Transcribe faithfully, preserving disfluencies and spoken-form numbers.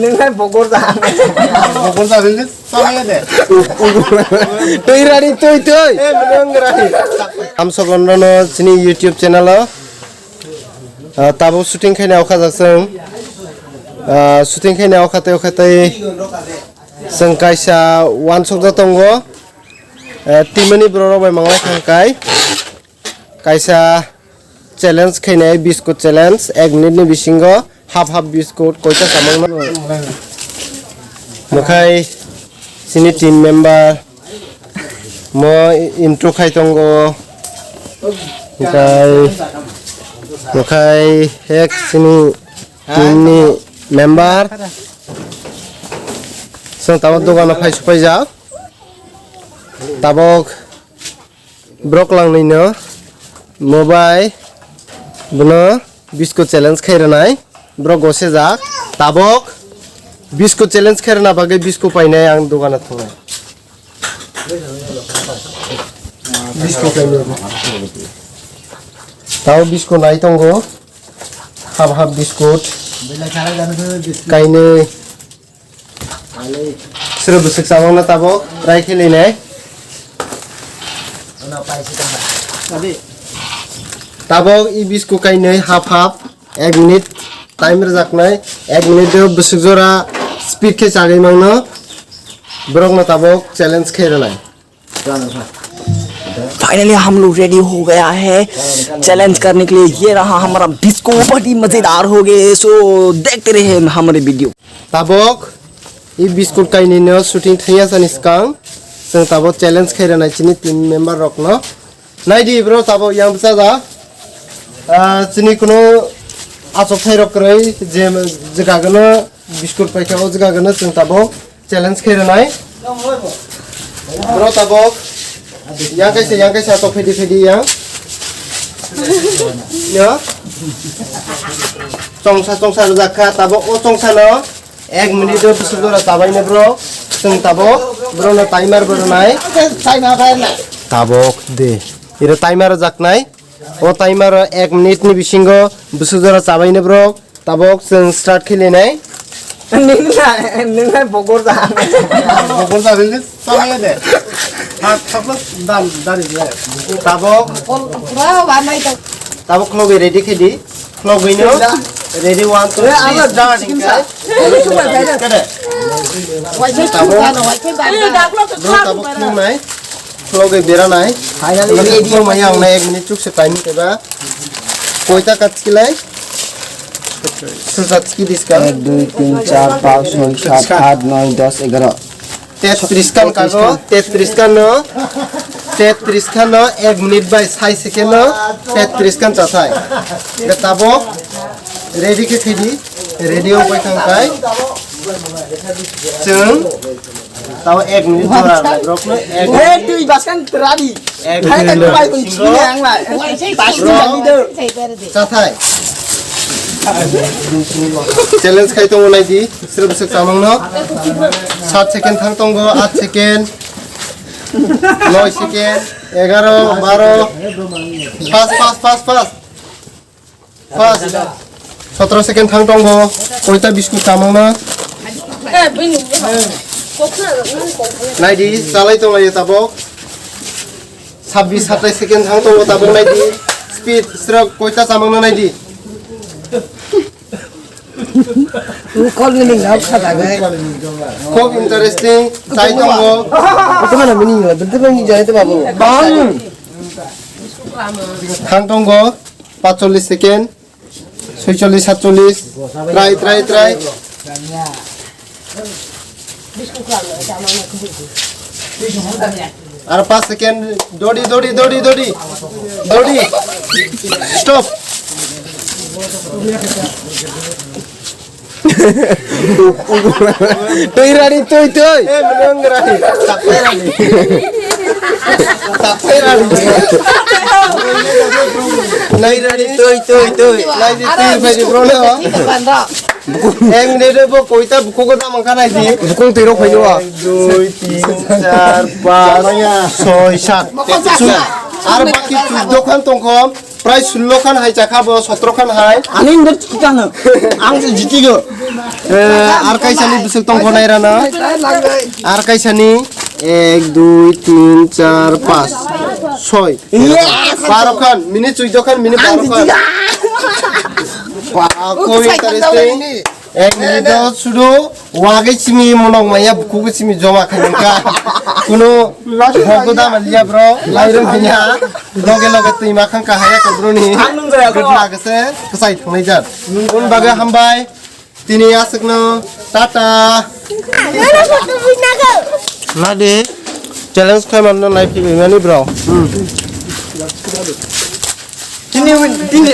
Nung hai bogor da. Bogor da, nung samaya de. Twi rani, twi, twi. Eh, menang gerai. Am sogon rono chini YouTube channel o. Ah, tabuk shooting khaina okha jak chwng. Ah, shooting khaina okha tei okha tei chwng kaisa wansuk da tongo. Ah, timani borok rok bai manglai thang kai. Kaisa challenge khainai, biscuit challenge, ek minute ni bisingo half half biscuit koita chamang mano. Mwkhai chini team member mo intro khai tongo. Mwkhai, mwkhai ek chini team ni member. Chwng tabok dogano phai supai jak. Tabok Borok langni no mo bai bono biscuit challenge khai rwnai. Borok gose jak. Tabok biscuit challenge khai rwna bagwi biscuit painai ang dogano thangnai. Biscuit painai. Tabok biscuit nai tongo. Half half biscuit. Kainwi. Sero bwswk chamangno tabok try khe linai. Tabok i biscuit kainwi half half ek minute time rwjaknai, ek minute o bwswk jora speed khe chagwi mangno borokno tabok challenge khe rwnai. Finally हम लोग रेडी हो गया है चैलेंज करने के लिए। ये रहा हमारा बिस्को, बहुत ही मजेदार हो गए। सो देखते रहे हमारे video. Tabok i biscuit kainwi no shooting thangya sani swkang chwng tabok challenge khai rwnai chini team member rokno. Naidi bro, tabok yang bwsa da. Ah, chini kuno achok thai rok kwrwi je, je gagano biscuit paikha o je gagano chwng tabok challenge khe rwnai. Bro tabok. Yang kaisa, yang kaisa to phedi phedi yang. Ya. Chongsa chongsa rwjak kha tabok o chongsa no ek minute o bwswk jora chabai ne bro. Chwng tabok bro no timer bo rwnai. Tabok de. Iro timer rwjak nai. O timer o ek minute ni bisingo bwswk jora chabai ne bro. Tabok chwng start khe linai. Nini na, nini na bogor da. Bogor da, nini samaya de. Ha, sabla dan, dan le. Tabok. Pura wa nai to. Tabok khlogi ready khe di. Khlogi no. Ready, one, two, three, start. Kede. Tabok. Bro, tabok khlognai. Khlogi beranai. Finally ready. Maya ang na ek minute chuk se time keba. Koita kat kilai? Sulsat ki diska? এক, দুই, তিন, চার, পাঁচ, ছয়, সাত, আট, নয়, দশ, এগারো। Tetris kan kago, tetris kan no, tetris kan no, ek minute bai sai second no, tetris kan chathai. Tabok ready khe thidi, ready o pai thang kai. Chwng Tamo ek minute jora nai rokno ek Eh, twi baskan teradi. Ek Hai, minute tak bai rok pun singo. Sini ang lai. Baskan jadi tu. Chathai. Challenge khai tongo nai di. Sir bwswk chamang no. Sat second thang tongo, at second. Noi second. Egaro, baro. Fast, fast, fast, fast. Pas. Sotro second thang tongo. Koita biscuit chamang na? Eh, bini. Kokna, kokna. Naidi, salai tonglaio tabok. Sabbish, satais second thang tongo tabok naidi. Speed, srok, koita chamang na naidi. Kok ni ning rok sa jagai. Kok interesting, chai tongo. Betul mana mini lah, betul mana ni jai tu babu. Bang. Thang tongo. Pachchollish second, soicholish, satchollish, try, try, try. Aro pas second, dodi, dodi, dodi, dodi, dodi, stop. Twi rani, twi, twi. Eh, menang rani. Tapai rani. Tapai rani. Nai rani, twi, twi, twi. Nai di, twi, bai di, bro, no. Eng de de bo koita buku ko dam angka nai di. Bukung twi rok phai do. Dui, tin, char, pas, soi, sat. Ar baki tu dokan tongkom. Prai sullo khan hai chakha bo, sotro khan hai. Ani ndo chikano. Ang se jitigo. Eh, ar kaisani bwswk tong khonai rano. Ar kaisani ek, dui, tin, char, pas, soi. Yes. Baro khan, mini chuijo khan, mini baro khan. Wow, koi interesting. Ek minute o sudu wagwi simi monok maya bukugo simi joma khainangkha. Kuno hogo dama liya bro, lairung hinya. Loge loge twi makhang kahaya kabroni. Ang nung jaya ko. Good luck se, kasai thangnai jar. Un baga hambai. Tini aswkno tata. Nadi challenge khai manno nai phigwi mani bro. Tini, tini,